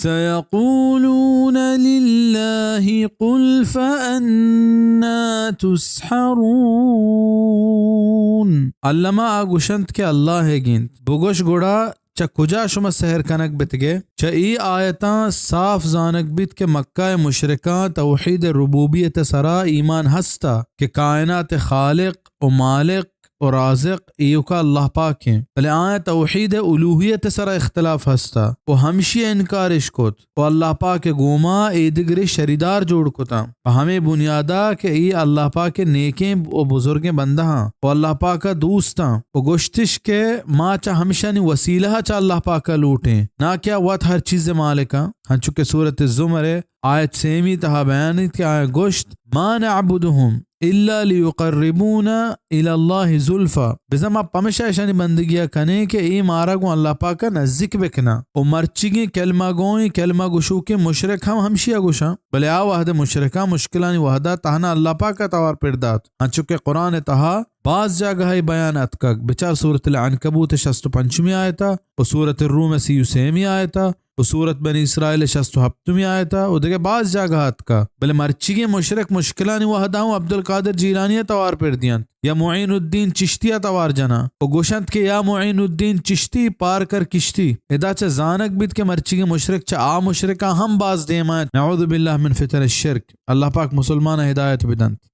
سيقولون لله قل فأنى تسحرون۔ الما آ گوشنت کہ اللہ ء گینت۔ بگوش گڑا چہ کجا شما سحر کنگ بتگے؟ چہ اے آیتاں صاف زانگ بیت کہ مکہ ء مشرکاں توحید ربوبیت ء سرا ایمان ہستا کہ کائنات ء خالق و مالق و رازق ایوکا اللہ پاک ایں، بلے آیاں توحید الوہیت ء سرا اختلاف ہستا و ہمشی ء انکار اش کت و اللہ پاک ء گوما اے دگرے شریدار جوڑ کتاں پہ ہمے بنیادا کہ اے اللہ پاک ء نیکیں و بزرگیں بندہاں و اللہ پاک ء دوستاں و گوشتش کہ ما چہ ہمشانی وسیلہ ء چہ اللہ پاک ء لوٹیں، نا کہ آ وت ہر چیز ء مالکاں، ہنچو کہ سورت الزمر ء آیت سیمی تہا بیان انت کہ آیاں گوشت، ما نعبدهم الا لیقربونا الی اللہ زلفا، بزاں ما پمشا اشانی بندگی ء کنیں کہ اے مارا گوں اللہ پاک ء نزیک بکناں۔ و مرچیگیں کلمہ گوئیں، کلمہ گشوکیں مشرک ہم ہمشی ء گوشاں، بلے آ وہد ء مشرکاں مشکلانی وہدا تہنا اللہ پاک ء توار پر دات، انچو کہ قرآن ء تہا باز جاگہ ء بیان اتکگ، بچار سورت العنکبوت ء شست و پنچمی آیت ء و سورت الروم ء سی و سیمی آیت ء و سورت بنی اسرائیل ء شست و ہپتمی آیت ء و دگہ باز جاگہ ء اتکا، بلے مرچیگیں مشرک مشکلانی وہدا اوں عبدالقادر جیلانی ء توار پر دینت یا معین الدین چشتی ء توار جناں و گوشنت کہ یا معین الدین چشتی پار کر کشتی۔ ادا چہ زانگ بیت کہ مرچیگیں مشرک چہ آ مشرکاں ہم باز دیما انت۔ نعوذ باللہ من فتن الشرک۔ اللہ پاک مسلمان ء ہدایت بدنت۔